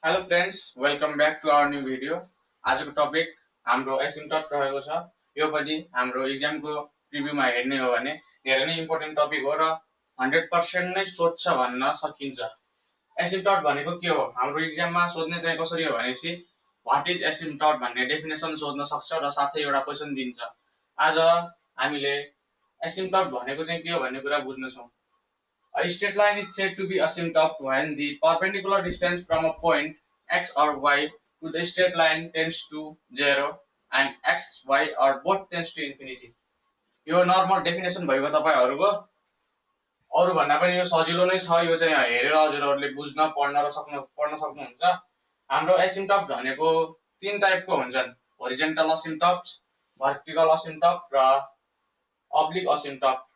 Hello friends, welcome back to our new video. आजको topic हाम्रो एसिम्पटोट रहेको छ। यो पनि हाम्रो एक्जामको प्रिभ्यूमा हेर्ने हो भने धेरै नै इम्पोर्टेन्ट टपिक हो र 100% नै सोध्छ भन्न सकिन्छ। एसिम्पटोट भनेको के हो? हाम्रो एक्जाममा सोध्ने चाहिँ कसरी हो भनेपछि व्हाट इज एसिम्पटोट भन्ने डेफिनेसन सोध्न सक्छ र साथै एउटा क्वेशन दिन्छ। आज हामीले एसिम्पटोट भनेको चाहिँ के हो भन्ने कुरा बुझ्नेछौँ। A straight line is said to be asymptote when the perpendicular distance from a point x or y to the straight line tends to 0 and x, y or both tends to infinity. यो normal definition भएको तपाईहरुको अरु भन्दा पनि यो सजिलो नै छ। यो चाहिँ हेरेर हजुरहरुले बुझ्न पढ्न सक्नुहुन्छ। हाम्रो एसिम्पटोट भनेको तीन टाइपको हुन्छन्। होरिजेन्टल एसिम्पटोट, भर्टिकल एसिम्पटोट र अब्लिक एसिम्पटोट।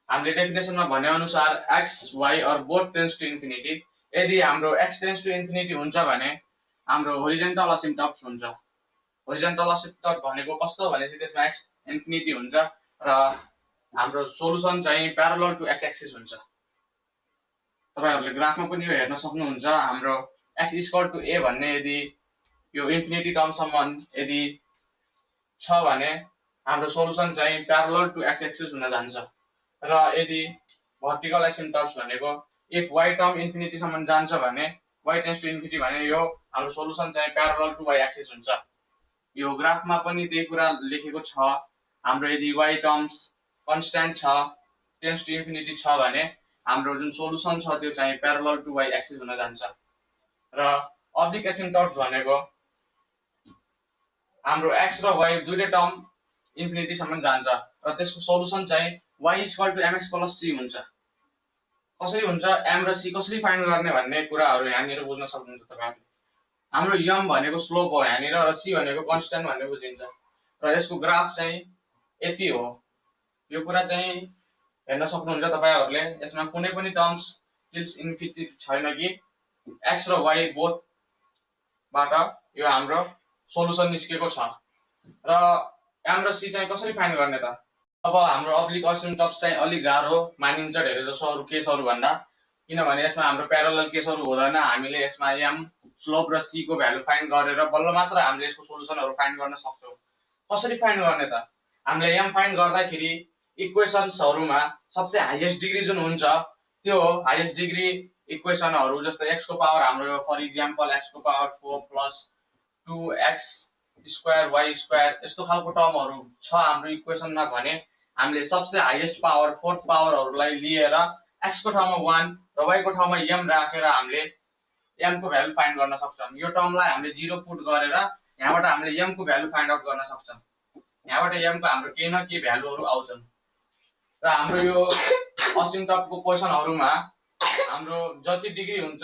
हामीले डेफिनेसनमा भने अनुसार x, y or both tends to infinity। यदि हाम्रो x tends to infinity हुन्छ भने हाम्रो होरिजेन्टल एसिम्पटोट हुन्छ। होरिजेन्टल एसिम्पटोट भनेको कस्तो भनेपछि त्यसमा x इन्फिनिटी हुन्छ र हाम्रो सोलुसन चाहिँ प्यारलल टु x एक्सिस हुन्छ। तपाईहरुले ग्राफमा पनि यो हेर्न सक्नुहुन्छ। हाम्रो x इक्वल टु a भन्ने यदि यो इन्फिनिटी टर्मसम्म यदि छ भने हाम्रो सोलुसन चाहिँ प्यारलल टु x एक्सिस हुन जान्छ। र यदि भर्टिकल एसिम्पटोट्स भनेको इफ y टर्म इन्फिनिटी सम्म जान्छ भने y टेन्ड्स टु इन्फिनिटी भने यो हाम्रो सोलुसन चाहिँ प्यारलल टु y एक्सिस हुन्छ। यो ग्राफमा पनि त्यही कुरा लेखेको छ। हाम्रो यदि y टर्म्स कन्स्ट्यान्ट छ, टेन्ड्स टु इन्फिनिटी छ भने हाम्रो जुन सोलुसन छ त्यो चाहिँ प्यारलल टु y एक्सिस हुन जान्छ। र अब्लिक एसिम्पटोट्स भनेको हाम्रो x र y दुईटै टर्म इन्फिनिटी सम्म जान्छ र त्यसको सोलुसन चाहिँ y equal to mx plus c हुन्छ। कसरी हुन्छ, m र c कसरी फाइन्ड गर्ने भन्ने कुराहरु यहाँनिर बुझ्न सक्नुहुन्छ तपाईहरुले। हाम्रो m भनेको स्लोप हो यहाँनिर र c भनेको कन्स्ट्यान्ट भन्ने बुझिन्छ र यसको ग्राफ चाहिँ यति हो। यो कुरा चाहिँ हेर्न सक्नुहुन्छ तपाईहरुले। यसमा कुनै पनि टर्म्स टिल्स इन्फिनिटी छैन कि x र y बोथ बाट यो हाम्रो सोलुसन निस्केको छ। र m र c चाहिँ कसरी फाइन्ड गर्ने त? अब हाम्रो अब्लिक एसिम्पटोट्स चाहिँ अलि गाह्रो मानिन्छ धेरै जसो अरु केसहरु भन्दा, किनभने यसमा हाम्रो प्यारलल केसहरु हुँदैन। हामीले यसमा m स्लोप र c को भ्यालु फाइन्ड गरेर बल्ल मात्र हामीले यसको सोलुसनहरु फाइन्ड गर्न सक्छौं। कसरी फाइन्ड गर्ने त? हामीले m फाइन्ड गर्दाखेरि इक्वेशन्सहरुमा सबसे हाईएस्ट डिग्री जुन हुन्छ त्यो हाईएस्ट डिग्री इक्वेशनहरु जस्तै x को पावर हाम्रो फर एक्जाम्पल x को power 4 plus 2x square y square यस्तो खालको टर्महरु छ हाम्रो इक्वेशनमा भने हामीले सबसे हाईएस्ट पावर फोर्थ पावरहरुलाई लिएर x को ठाउँमा 1 र y को ठाउँमा m राखेर हामीले m को भ्यालु फाइन्ड गर्न सक्छौं। यो टर्मलाई हामीले 0 पुट गरेर यहाँबाट हामीले m को भ्यालु फाइन्ड आउट गर्न सक्छौं। यहाँबाट m को हाम्रो केही न केही भ्यालुहरु आउँछन् र हाम्रो यो एसिम्पटोटको क्वेशनहरुमा हाम्रो जति डिग्री हुन्छ,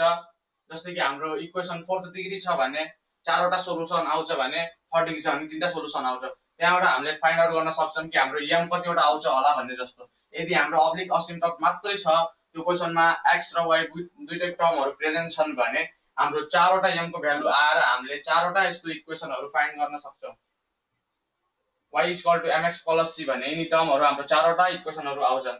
जस्तै कि हाम्रो इक्वेशन 4th डिग्री छ भने चारवटा सोलुसन आउँछ भने 3rd डिग्री छ भने तीनटा सोलुसन आउँछ। त्यहाँबाट हामीले फाइन्ड आउट गर्न सक्छौं कि हाम्रो m कतिवटा आउँछ होला भन्ने जस्तो। यदि हाम्रो अब्लिक एसिम्पटोट मात्रै छ, त्यो क्वेशनमा x र y दुईटै टर्महरु प्रेजेन्ट छन् भने हाम्रो चारवटा m को भ्यालु आएर हामीले चारवटा यस्तो इक्वेशनहरु फाइन्ड गर्न सक्छौं। y equal to mx plus c भन्ने यिनी टर्महरु हाम्रो चारवटा इक्वेशनहरु आउँछन्।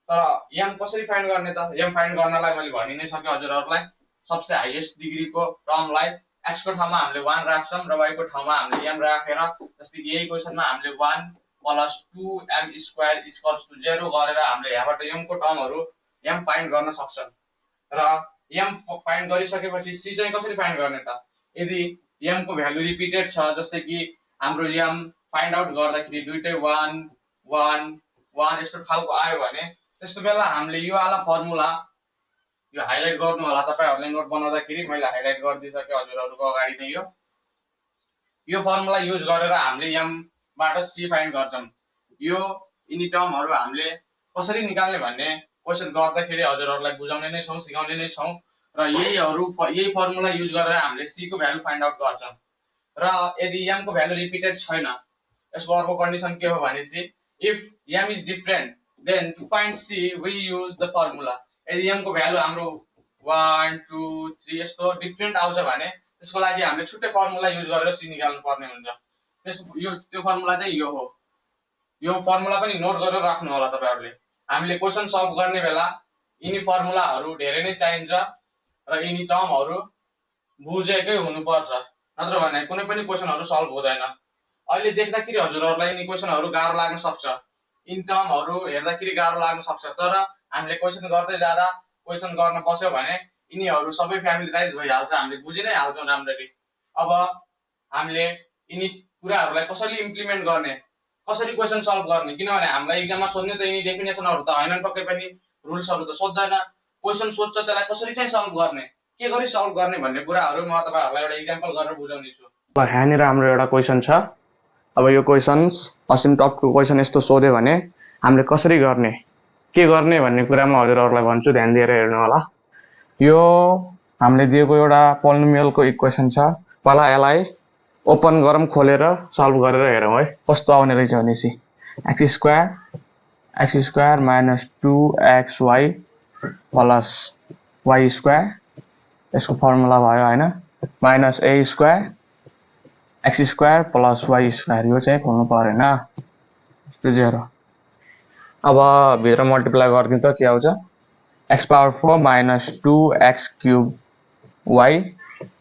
तर m कसरी फाइन्ड गर्ने त? m फाइन्ड गर्नलाई मैले भनि नै सके हजुरहरुलाई। सबसे हाईएस्ट डिग्रीको टर्मलाई x को ठाउँमा हामीले 1 राख्छौं र y को ठाउँमा हामीले m राखेर, जस्तै कि यही क्वेशनमा हामीले 1 plus 2m square equals to 0 गरेर हामीले यहाँबाट m को टर्महरु m फाइन्ड गर्न सक्छौं। र m फाइन्ड गरिसकेपछि c चाहिँ कसरी फाइन्ड गर्ने त? यदि m को भ्यालु रिपिटेड छ, जस्तै कि हाम्रो m फाइन्ड आउट गर्दाखेरि दुईटै 1 1 1 यस्तो खालको आयो भने त्यस्तो बेला हामीले यो वाला फर्मुला यो हाइलाइट गर्नु होला तपाईहरुले नोट बनाउँदाखेरि। मैले हाइलाइट गरिदिसके हजुरहरुको अगाडि नै यो फर्मुला युज गरेर हामीले m बाट c फाइन्ड गर्छौं। यो यिनी टर्महरु हामीले कसरी निकाल्ने भन्ने क्वेशन गर्दाखेरि हजुरहरुलाई बुझाउने नै छौं, सिकाउने नै छौं र यही फर्मुला युज गरेर हामीले c को भ्यालु फाइन्ड आउट गर्छौं। र यदि m को भ्यालु रिपिटेड छैन, यसको अर्को कन्डिसन के हो भनेसी if m is different then to find c we use the formula। यदि m को भ्यालु हाम्रो 1 2 3 यस्तो डिफरेंट आउँछ भने त्यसको लागि हामीले छुट्टै फर्मुला युज गरेर c निकाल्नु पर्ने हुन्छ। त्यो फर्मुला चाहिँ यो हो। यो फर्मुला पनि नोट गरेर राख्नु होला तपाईहरुले। हामीले क्वेशन सल्भ गर्ने बेला यिनी फर्मुलाहरु धेरै नै चाहिन्छ र यिनी टर्महरु बुझेकै हुनुपर्छ, नत्र भने कुनै पनि क्वेसनहरू सल्भ हुँदैन। अहिले देख्दाखेरि हजुरहरूलाई यिनी क्वेसनहरू गाह्रो लाग्न सक्छ, इन टर्महरू हेर्दाखेरि गाह्रो लाग्न सक्छ, तर हामीले क्वेसन गर्दै जाँदा क्वेसन गर्न बस्यो भने यिनीहरू सबै फ्यामिलिटाइज भइहाल्छ, हामीले बुझि नै हाल्छौँ राम्ररी। अब हामीले यिनी कुराहरूलाई कसरी इम्प्लिमेन्ट गर्ने, कसरी क्वेसन सल्भ गर्ने, किनभने हामीलाई इक्जाममा सोध्ने त यिनी डेफिनेसनहरू त होइनन्, पक्कै पनि रुल्सहरू त सोध्दैन। क्वेसन सोध्छ, त्यसलाई कसरी चाहिँ सल्भ गर्ने, के गरी सल्भ गर्ने भन्ने कुराहरू म तपाईँहरूलाई एउटा इक्जाम्पल गरेर बुझाउने छु। अब यहाँनिर हाम्रो एउटा क्वेसन छ। अब यो क्वेसन्स असिम्टोटको क्वेसन यस्तो सोध्यो भने हामीले कसरी गर्ने, के गर्ने भन्ने कुरा म हजुरहरूलाई भन्छु, ध्यान दिएर हेर्नु होला। यो हामीले दिएको एउटा पोलिनोमियलको इक्वेसन छ। पहिला यसलाई ओपन गरौँ, खोलेर सल्भ गरेर हेरौँ है कस्तो आउने रहेछ भनेपछि। X square minus 2xy plus y square, यसको फर्मुला भयो होइन, minus a square x square plus y square, यो चाहिँ खोल्नु परेन, 0। अब भित्र मल्टिप्लाई गरिदिउँ त के आउँछ, x power 4 minus 2x cube y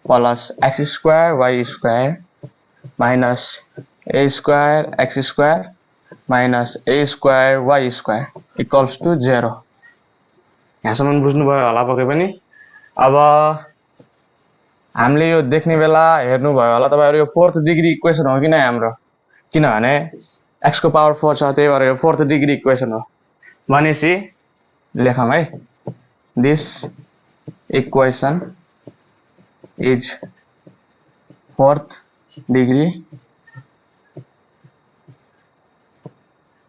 plus x square y square minus a square x square minus a square y square equals to 0। यहाँसम्म बुझ्नुभयो होला पक्कै पनि। अब हामीले यो देख्ने बेला हेर्नुभयो होला तपाईँहरू, यो 4th डिग्री इक्वेसन हो कि नै हाम्रो, किनभने x को पावर 4 छ, त्यही भएर यो 4th डिग्री इक्वेसन हो। भनेपछि लेखौँ है, this equation is 4th degree,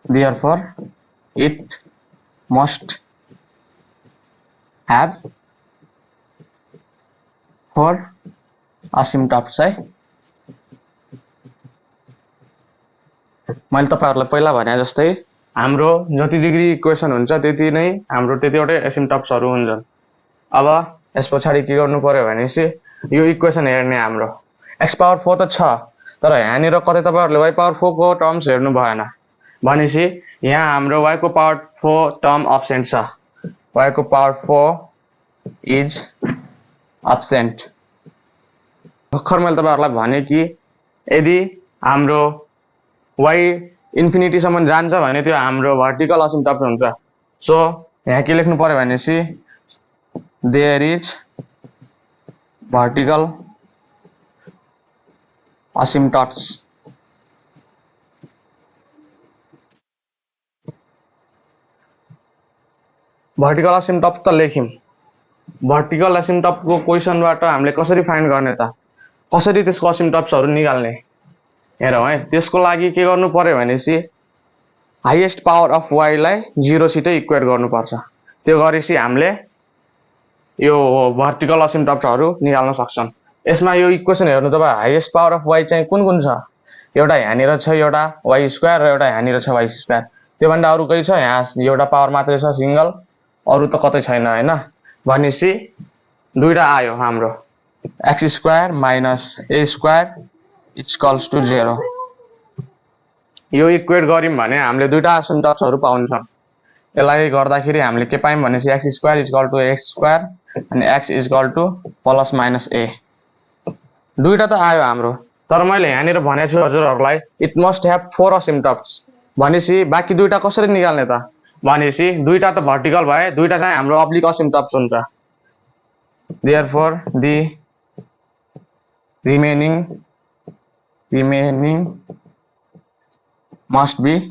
therefore it must have 4 asymptotes है। मैले तपाईँहरूलाई पहिला भने जस्तै हाम्रो जति डिग्री इक्वेसन हुन्छ त्यति नै हाम्रो त्यतिवटै एसिम्टप्सहरू हुन्छन्। अब यस पछाडि के गर्नु पर्यो भनेपछि यो इक्वेसन हेर्ने, हाम्रो एक्स पावर 4 त छ, तर यहाँनिर कतै तपाईँहरूले वाई पावर 4 को टर्म्स हेर्नु भएन। भनेपछि यहाँ हाम्रो वाई को पावर 4 टर्म अब्सेन्ट छ, वाई को पावर 4 इज अब्सेन्ट। भर्खर मैले तपाईँहरूलाई भने कि यदि हाम्रो वाई इन्फिनिटीसम्म जान्छ भने त्यो हाम्रो भर्टिकल असिम्टप्स हुन्छ। सो यहाँ के लेख्नु पर्यो भनेपछि देयर इज भर्टिकल असिम्टप्स। भर्टिकल असिम्टप्स त लेख्यौँ, भर्टिकल असिम्टप्सको क्वेसनबाट हामीले कसरी फाइन्ड गर्ने त, कसरी त्यसको असिम्टप्सहरू निकाल्ने हेरौँ है। त्यसको लागि के गर्नु पर्यो भनेपछि हाइएस्ट पावर अफ वाईलाई 0 सितै इक्वेट गर्नुपर्छ। त्यो गरेपछि हामीले यो भर्टिकल असिम्टप्सहरू निकाल्न सक्छौँ। यसमा यो इक्वेसन हेर्नु तपाईँ, हाइएस्ट पावर अफ वाई चाहिँ कुन कुन छ, एउटा यहाँनिर छ, एउटा वाई स्क्वायर र एउटा यहाँनिर छ वाई स्क्वायर, त्योभन्दा अरू केही छ, यहाँ एउटा पावर मात्रै छ सिङ्गल, अरू त कतै छैन होइन। भनेपछि दुईटा आयो हाम्रो, x square minus a square equals to 0। यो इक्वेट गऱ्यौँ भने हामीले दुईटा असिम्टप्सहरू पाउँछौँ। यसलाई गर्दाखेरि हामीले के पायौँ भनेपछि x square equal to x square अनि x equal to plus minus a, दुईटा त आयो हाम्रो। तर मैले यहाँनिर भनेको छु हजुरहरूलाई इट मस्ट ह्याभ 4 असिम्टप्स। भनेपछि बाँकी दुईटा कसरी निकाल्ने त, भनेपछि दुईटा त भर्टिकल भए, दुईटा चाहिँ हाम्रो अब्लिक असिम्टप्स हुन्छ। Therefore the remaining must be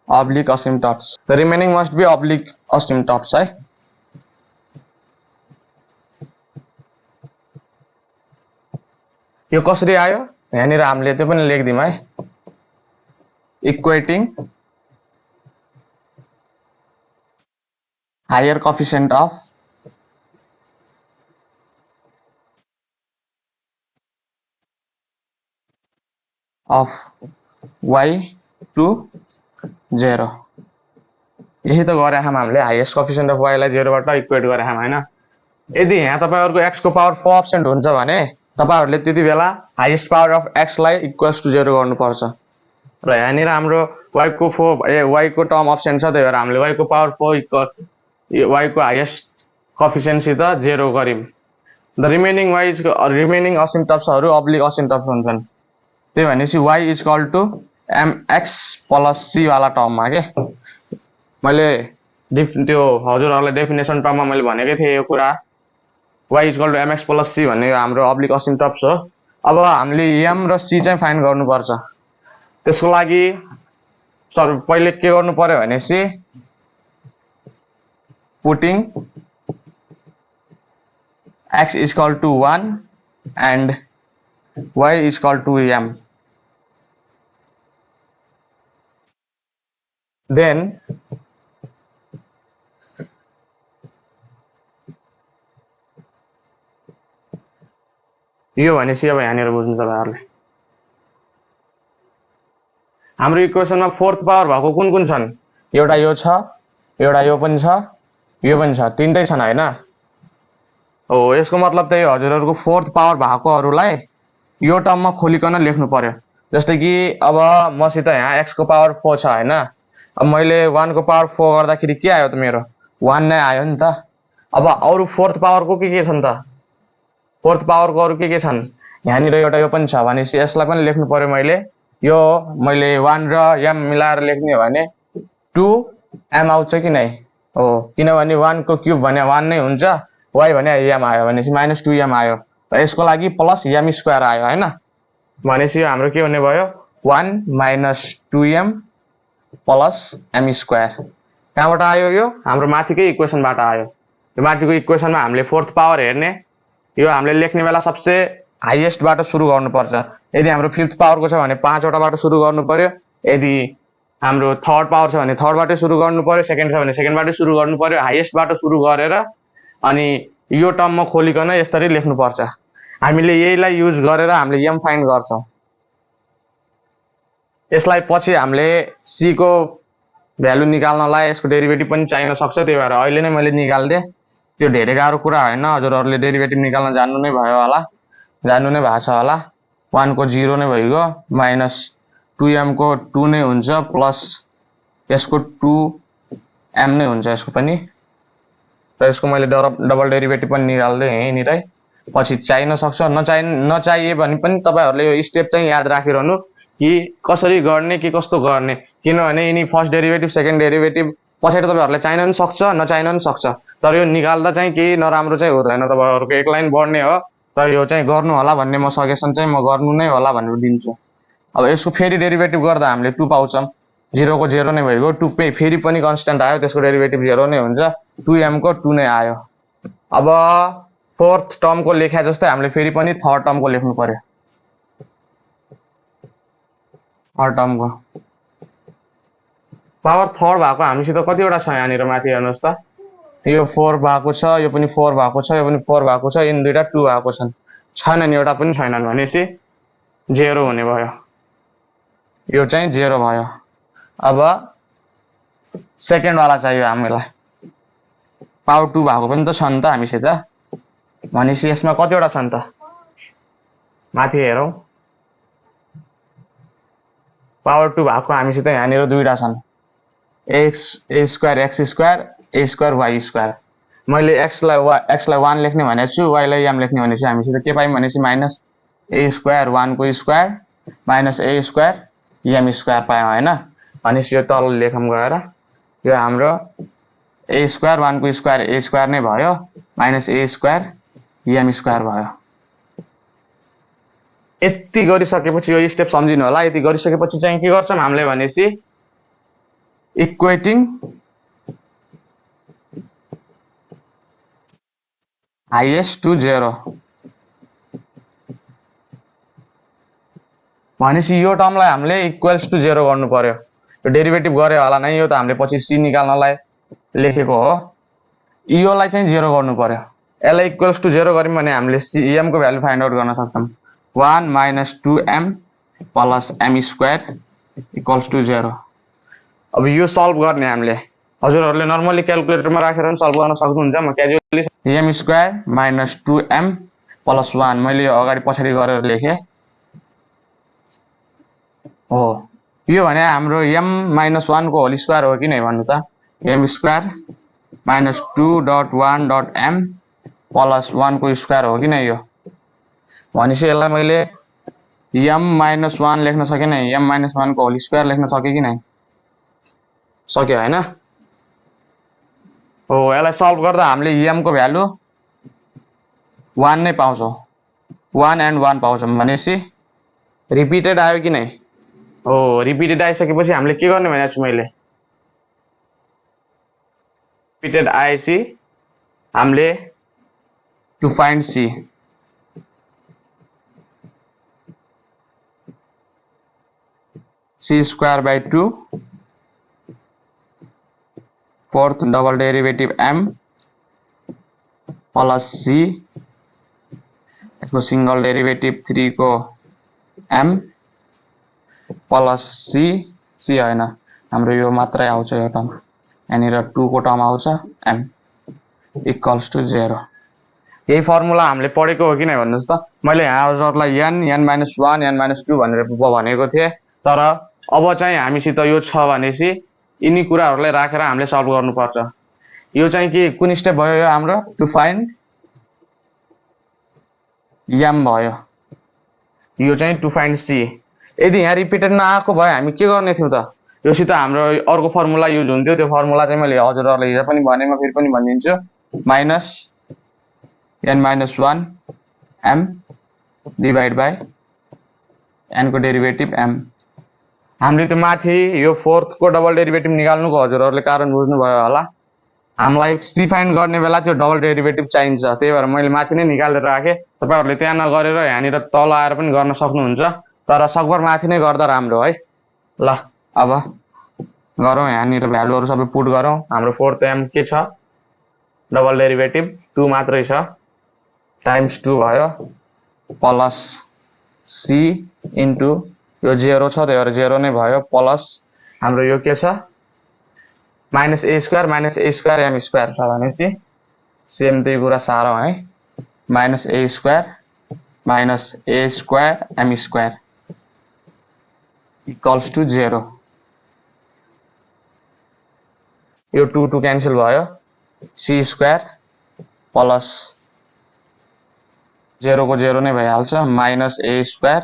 oblique asymptotes. The remaining must be oblique asymptotes है। यो कसरी आयो यहाँनिर हामीले त्यो पनि लेखिदिउँ है, equating higher coefficient of y to 0। यही त गरे हम हामीले, हाइएस्ट कोएफिसिएन्ट अफ y लाई 0 बाट इक्वेट गरे हम हैन। यदि यहाँ तपाईहरुको x को पावर 4 अब्सेन्ट हुन्छ भने तपाईहरुले त्यति बेला हाइएस्ट पावर अफ x लाई इक्वल्स टु 0 गर्नुपर्छ। र यहाँनिर हाम्रो y को टर्म अब्सेन्ट छ, त्यही भएर हामीले y को पावर 4 इक्वल y को हाइएस्ट कोफिसिएन्ट त 0 गरिम द रिमेनिङ y रिमेनिङ असिम्प्टप्सहरू अब्लिक असिम्प्टप्स हुन्छन् त्यही भनेपछि y is equal to mx plus c वाला टर्ममा के मैले त्यो हजुरहरूलाई डेफिनेसन टर्ममा मैले भनेकै थिएँ यो कुरा y is equal to mx plus c भन्ने हाम्रो अब्लिक असिम्प्टप्स हो अब हामीले m र c चाहिँ फाइन्ड गर्नुपर्छ त्यसको लागि पहिले के गर्नु पर्यो भनेपछि putting x is equal to 1 and y is equal to m. Then यो भनेपछि अब यहाँनिर बुझ्नु तपाईहरुले हाम्रो इक्वेसनमा फोर्थ पावर भएको कुन कुन छन् एउटा यो छ एउटा यो पनि छ तीनटै छन् हैन हो यसको मतलब त्यही हजुरहरुको फोर्थ पावर भएकोहरुलाई यो टर्ममा खोलिकन लेख्नु पर्यो जस्तै कि अब मसित यहाँ x को पावर 4 छ हैन अब मैले 1 को पावर 4 गर्दाखेरि के आयो त मेरो 1 नै आयो नि त अब अरु फोर्थ पावरको के छन् त फोर्थ पावरको अरु के छन् यहाँनिर एउटा यो पनि छ भनेपछि यसलाई पनि लेख्नु पर्यो मैले 1 र m मिलाएर लेख्ने हो भने 2m आउँछ कि नै हो किनभने 1 को क्युब भने 1 नै हुन्छ y भने m आयो भनेपछि -2m आयो र यसको लागि प्लस m स्क्वायर आयो हैन भनेपछि हाम्रो के हुने भयो 1 - 2m प्लस m स्क्वायर कहाँबाट आयो यो हाम्रो माथिकै इक्वेसनबाट आयो यो माथिको इक्वेसनमा हामीले फोर्थ पावर हेर्ने यो हामीले लेख्ने बेला सबसे हाईएस्ट बाट सुरु गर्नुपर्छ यदि हाम्रो फिफ्थ पावरको छ भने 5 वटाबाट सुरु गर्नु पर्यो यदि हाम्रो थर्ड पावर छ भने थर्ड बाटै सुरु गर्नु पर्यो सेकेन्ड छ भने सेकेन्ड बाटै सुरु गर्नु पर्यो हाईएस्ट बाट सुरु गरेर अनि यो टर्ममा खोलिकन यसरी लेख्नु पर्छ हामीले यहीलाई युज गरेर हामीले m फाइन्ड गर्छौं यसलाई पछि हामीले c को भ्यालु निकाल्नलाई यसको डेरिभेटिभ पनि चाहिन सक्छ त्यही भएर अहिले नै मैले निकाल्दे त्यो धेरै गाह्रो कुरा हैन हजुरहरुले डेरिभेटिभ निकाल्न जान्नु नै भयो होला जान्नु नै भएको छ होला 1 को 0 नै भइगयो -2m को 2 नै हुन्छ प्लस यसको 2m नै हुन्छ यसको पनि र यसको मैले डबल डेरिभेटिभ पनि निकाल्दै यहीँनिरै पछि चाहिन सक्छ नचाहिए भने पनि तपाईहरुले यो स्टेप चाहिँ याद राखिरहनु कि कसरी गर्ने कि कस्तो गर्ने किनभने यिनी फर्स्ट डेरिभेटिभ सेकेन्ड डेरिभेटिभ पछाडी तपाईहरुले चाहिन पनि सक्छ नचाहिन पनि सक्छ तर यो निकाल्दा चाहिँ केही नराम्रो चाहिँ हुँदैन तपाईहरुको एक लाइन बढ्ने हो तर यो चाहिँ गर्नु होला भन्ने म सजेसन चाहिँ म गर्नु नै होला भनेर दिन्छु अब यसको फेरि डेरिभेटिभ गर्दा हामीले 2 पाउँछौं 0 को 0 नै भइगयो 2 पे फेरि पनि कन्स्ट्यान्ट आयो त्यसको डेरिभेटिभ 0 नै हुन्छ 2m को 2 नै आयो अब फोर्थ टर्म को लेख्या जस्तै हामीले फेरि पनि थर्ड टर्म को लेख्नु पर्यो थर्ड टर्म को पावर थर्ड भएको हामीसित कतिवटा छ यहाँनिर माथि हेर्नुस् त यो 4 भएको छ यो पनि 4 भएको छ यो पनि 4 भएको छ इन दुईटा 2 भएको छैनन् एउटा पनि छैनन् भनेपछि 0 हुने भयो यो चाहिँ 0 भयो अब सेकेन्ड वाला चाहियो हामीलाई पावर 2 भएको पनि त छ नि त हामीसित भनेपछि यसमा कतिवटा छन् त माथि हेरौं पावर 2 भएको हामीसित यहाँनिर दुईटा छन् a square x square a square y square मैले x लाई 1 लेख्ने भनेको छु y लाई m लेख्ने भनेपछि हामीसित के पायौं भनेपछि -a स्क्वायर 1 को square -a square m square पायौं हैन भनेपछि यो तल लेखौं गएर यो हाम्रो a स्क्वायर 1 को स्क्वायर a स्क्वायर नै भयो -a स्क्वायर m स्क्वायर भयो यति गरिसकेपछि यो स्टेप सम्झिनु होला यति गरिसकेपछि चाहिँ के गर्छौं हामीले भनेपछि इक्वेटिङ हाईएस्ट टु 0 भनेपछि यो टर्मलाई हामीले इक्वल्स टु 0 गर्नु पर्यो यो डेरिभेटिभ गरे होला नै यो त हामीले पछि c निकाल्नलाई लेखेको हो योलाई चाहिँ 0 गर्नु पर्यो यसलाई इक्वल्स टु 0 गर्यौं भने हामीले m को भ्यालु फाइन्ड आउट गर्न सक्छौं 1 - 2m plus m square equals to 0 अब यो सल्भ गर्ने हामीले हजुरहरुले नर्मली क्याल्कुलेटरमा राखेर पनि सल्भ गर्न सक्नुहुन्छ म casually m square - 2m plus 1 मैले यो अगाडि पछाडी गरेर लेखे हो यो भने हाम्रो m - 1 को होल स्क्वायर हो कि नै भन्नु त m square minus 2.1.m plus 1 को स्क्वायर हो कि नै यो भनेपछि यसलाई मैले m - 1 लेख्न सके नै m - 1 को होल स्क्वायर लेख्न सके कि नै सक्यो हैन हो यसलाई सल्भ गर्दा हामीले m को भ्यालु 1 नै पाउँछौं 1 and 1 पाउँछौं भनेपछि रिपिटेड आयो कि नै हो रिपिटेड आइसकेपछि हामीले के गर्ने भनेको छु मैले रिपिटेड आएपछि हामीले to find c c square by 2 fourth double derivative m plus c यसको सिंगल डेरिवेटिभ 3 को m प्लस c हैन हाम्रो यो मात्रै आउँछ यो टर्म यहाँनिर 2 को टर्म आउँछ m इक्वल्स टु 0 यही फर्मुला हामीले पढेको हो कि नै भन्नुस् त मैले यहाँ हजुरलाई n n-1 n-2 भनेर भनेको थिए तर अब चाहिँ हामीसित यो छ भनेसी यिनी कुराहरुलाई राखेर हामीले सल्भ गर्नुपर्छ यो चाहिँ के कुन स्टेप भयो यो हाम्रो टु फाइन्ड m भयो यो चाहिँ टु फाइन्ड c यदि यहाँ रिपिटेड नआएको भए हामी के गर्ने थियौ त योसित हाम्रो अर्को फर्मुला युज हुन्थ्यो त्यो फर्मुला चाहिँ मैले हजुरहरुलाई हिजो पनि भनेमा फेरि पनि भनिदिन्छु minus n-1 m divide by n को डेरिवेटिभ m हामीले त्यो माथि यो फोर्थ को डबल डेरिवेटिभ निकाल्नुको हजुरहरुले कारण बुझ्नु भयो होला हामीलाई c फाइन्ड गर्ने बेला त्यो डबल डेरिवेटिभ चाहिन्छ त्यही भएर मैले माथि नै निकालेर राखे तपाईहरुले त्यहाँ नगरेर यहाँनिर तल आएर पनि गर्न सक्नुहुन्छ तर सकभर माथि नै गर्दा राम्रो है ल अब गरौँ यहाँनिर भ्यालुहरु सबै पुट गरौँ हाम्रो फोर्थ m के छ डबल डेरिवेटिभ 2 मात्रै छ टाइम्स 2 भयो प्लस c इन्टु यो 0 छ त्यही भएर 0 नै भयो प्लस हाम्रो यो के छ minus a square m square छ भनेपछि सेम त्यही कुरा सारौँ है minus a square m square equals to 0 यो 2 क्यान्सल भयो c स्क्वायर प्लस 0 को 0 नै भइहाल्छ माइनस a स्क्वायर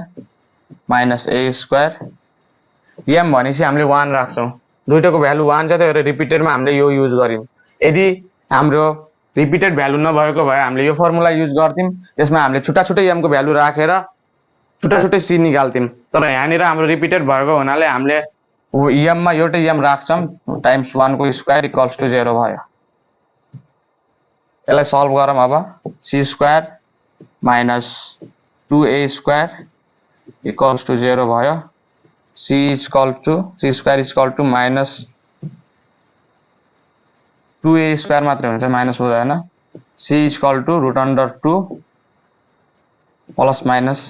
m भनेपछि हामीले 1 राख्छौं दुईटाको भ्यालु 1 छ त्यही भएर रिपिटेडमा हामीले यो युज गर्यौं यदि हाम्रो रिपिटेड भ्यालु नभएको भए हामीले यो फर्मुला युज गर्थ्यौं त्यसमा हामीले छुट्टा-छुट्टै m को भ्यालु राखेर छुट्टा-छुट्टै c निकाल्थ्यौं तर यहाँनिर हाम्रो रिपिटेड भएको हुनाले हामीले m मा एउटै m राख्छौं टाइम्स 1 को स्क्वायर इक्वल्स टु 0 भयो यसलाई सल्भ गरौँ अब c square minus 2a square equals to 0 भयो c square equal to minus 2a square मात्रै हुन्छ माइनस हुँदैन c equal to √2 plus minus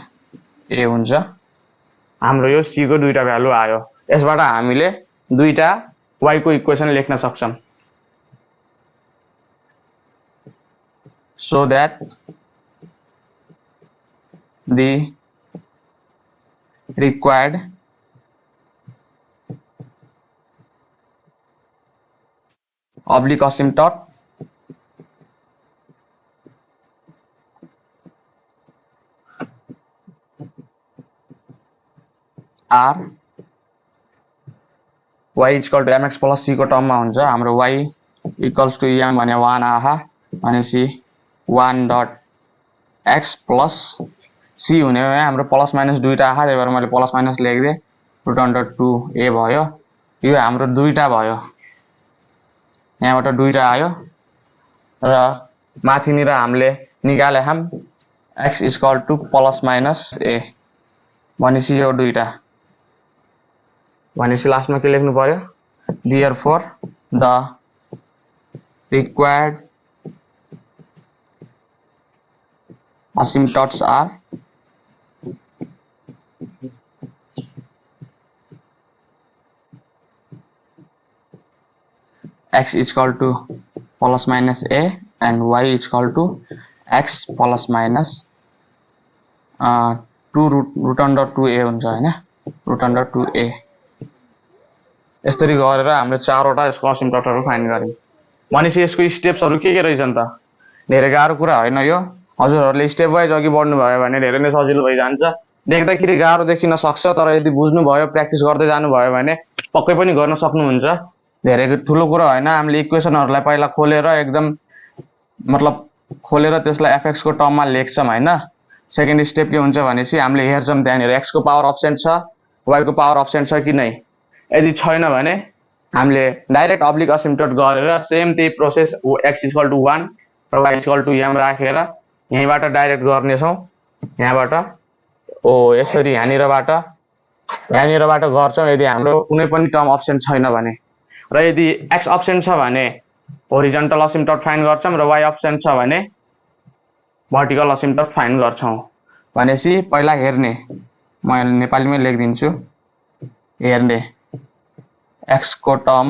a हुन्छ हाम्रो यो c को दुईटा भ्यालु आयो यसबाट हामीले दुईटा y को इक्वेसन लेख्न सक्छौं so that the required oblique asymptote r y equal to mx plus c को टर्ममा हुन्छ हाम्रो y इक्वल्स टु m भने 1 आहा भनेपछि 1 डट x प्लस c हुने हो हाम्रो प्लस माइनस दुईटा आहा त्यही भएर मैले प्लस माइनस लेख्दिए √2a भयो यो हाम्रो दुईटा भयो यहाँबाट दुईटा आयो र माथिनिर हामीले निकाले हम x equal to plus minus a भनेपछि यो दुईटा भनेपछि लास्टमा के लेख्नु पर्यो therefore the required asymptotes are x equal to plus minus a and y equal to x plus minus 2 root under 2a हुन्छ हैन root under 2a यसरी गरेर हामीले चारवटा यसको असिम्प्टोटहरु फाइन्ड गर्यौं भनेपछि यसको स्टेप्सहरू के रहेछन् त? धेरै गाह्रो कुरा होइन यो। हजुरहरूले स्टेप वाइज अघि बढ्नुभयो भने धेरै नै सजिलो भइजान्छ। देख्दाखेरि गाह्रो देखिन सक्छ, तर यदि बुझ्नुभयो, प्र्याक्टिस गर्दै जानुभयो भने पक्कै पनि गर्न सक्नुहुन्छ। धेरै ठुलो कुरा होइन। हामीले इक्वेसनहरूलाई पहिला खोलेर एकदम मतलब खोलेर त्यसलाई एफएक्सको टर्ममा लेख्छौँ होइन। सेकेन्ड स्टेप के हुन्छ भनेपछि हामीले हेर्छौँ त्यहाँनिर एक्सको पावर अब्सेन्ट छ, वाईको पावर अब्सेन्ट छ कि नै। यदि छैन भने हामीले डाइरेक्ट अब्लिक असिम्प्टोट गरेर सेम त्यही प्रोसेस एक्स इक्वल टु 1 र वाई इक्वल टु एम राखेर यहीँबाट डाइरेक्ट गर्नेछौँ। यहाँबाट यसरी यहाँनिरबाट गर्छौँ यदि हाम्रो कुनै पनि टर्म अप्सन छैन भने। र यदि एक्स अप्सन छ भने होरिजन्टल असिम्प्टोट फाइन्ड गर्छौँ र वाई अप्सन छ भने भर्टिकल असिम्प्टोट फाइन्ड गर्छौँ। भनेपछि पहिला हेर्ने, म नेपालीमै लेखिदिन्छु, हेर्ने एक्सको टर्म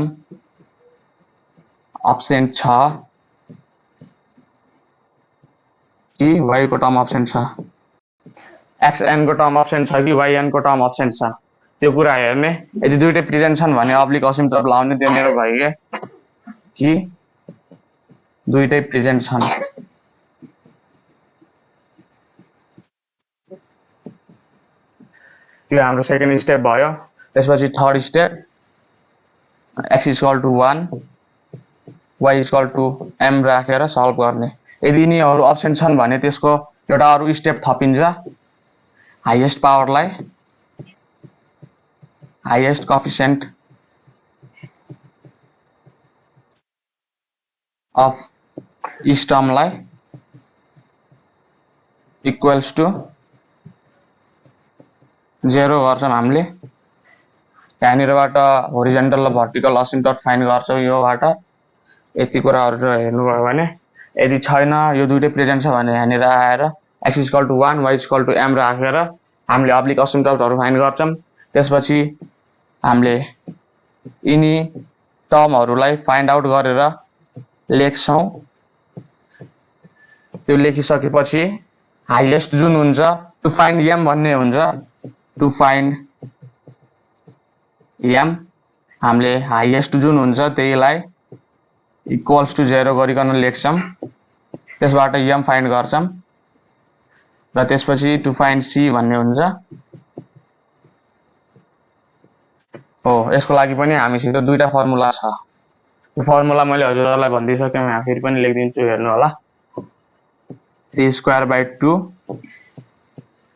अप्सेन्ट छ कि वाईको टर्म अप्सेन्ट छ, एक्सएनको टर्म अप्सेन्ट छ कि वाईएनको टर्म अप्सेन्ट छ, त्यो कुरा हेर्ने। यदि दुइटै प्रेजेन्ट छन् भने अब्लिक असिम्प्टोट लाउने, त्यो मेरो भयो कि दुइटै प्रेजेन्ट छन्। यो हाम्रो सेकेन्ड स्टेप भयो। त्यसपछि third step x equal to 1 y equal to m राखेर सल्भ गर्ने। यदि यिनीहरू अप्सन छन् भने त्यसको एउटा अरू स्टेप थपिन्छ, हाइएस्ट पावरलाई, हाइएस्ट कोएफिसिएन्ट अफ इच टर्मलाई इक्वल्स टु 0 गर्छौँ हामीले। यहाँनिरबाट होरिजन्टल र भर्टिकल असिम्प्टोट फाइन्ड गर्छौँ योबाट। यति कुराहरू हेर्नुभयो भने यदि छैन, यो दुइटै प्रेजेन्ट छ भने यहाँनिर आएर x equal to 1 y equal to m राखेर हामीले अब्लिक असिम्प्टोटहरू फाइन्ड गर्छौँ। त्यसपछि हामीले यिनी टर्महरूलाई फाइन्ड आउट गरेर लेख्छौँ। त्यो लेखिसकेपछि हाइएस्ट जुन हुन्छ टु फाइन्ड एम भन्ने हुन्छ, टु फाइन्ड एम हामीले हाइएस्ट जुन हुन्छ त्यहीलाई इक्वल्स टु 0 गरिकन लेख्छौँ। त्यसबाट एम फाइन्ड गर्छौँ र त्यसपछि टु फाइन्ड सी भन्ने हुन्छ। यसको लागि पनि हामीसित दुईटा फर्मुला छ। यो फर्मुला मैले हजुरहरूलाई भनिदिइसकेँ, यहाँ फेरि पनि लेखिदिन्छु, हेर्नु होला। 3/2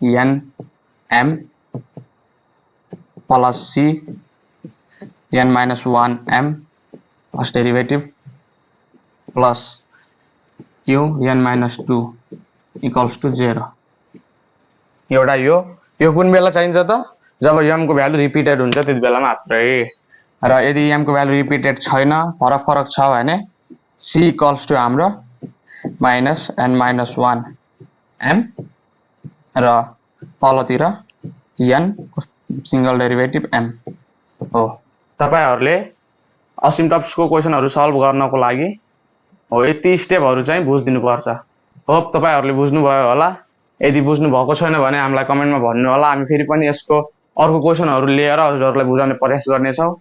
nm plus c n-1m first derivative plus q n-2 equals to 0। एउटा यो कुन बेला चाहिन्छ त? जब m को भ्यालु रिपिटेड हुन्छ त्यति बेला मात्रै। र यदि m को भ्यालु रिपिटेड छैन, फरक छ भने c इक्वल्स टु हाम्रो -n-1m र तलतिर n सिंगल डेरिभेटिभ m हो। तपाईहरुले असिम्प्टोट्सको क्वेशनहरु सल्भ गर्नको लागि यति स्टेपहरु चाहिँ बुझ्दिनु पर्छ। होप तपाईहरुले बुझ्नुभयो होला। यदि बुझ्नु भएको छैन भने हामीलाई कमेन्टमा भन्नु होला। हामी फेरि पनि यसको अर्को क्वेशनहरु लिएर हजुरहरुलाई बुझाउने प्रयास गर्नेछौं।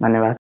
धन्यवाद।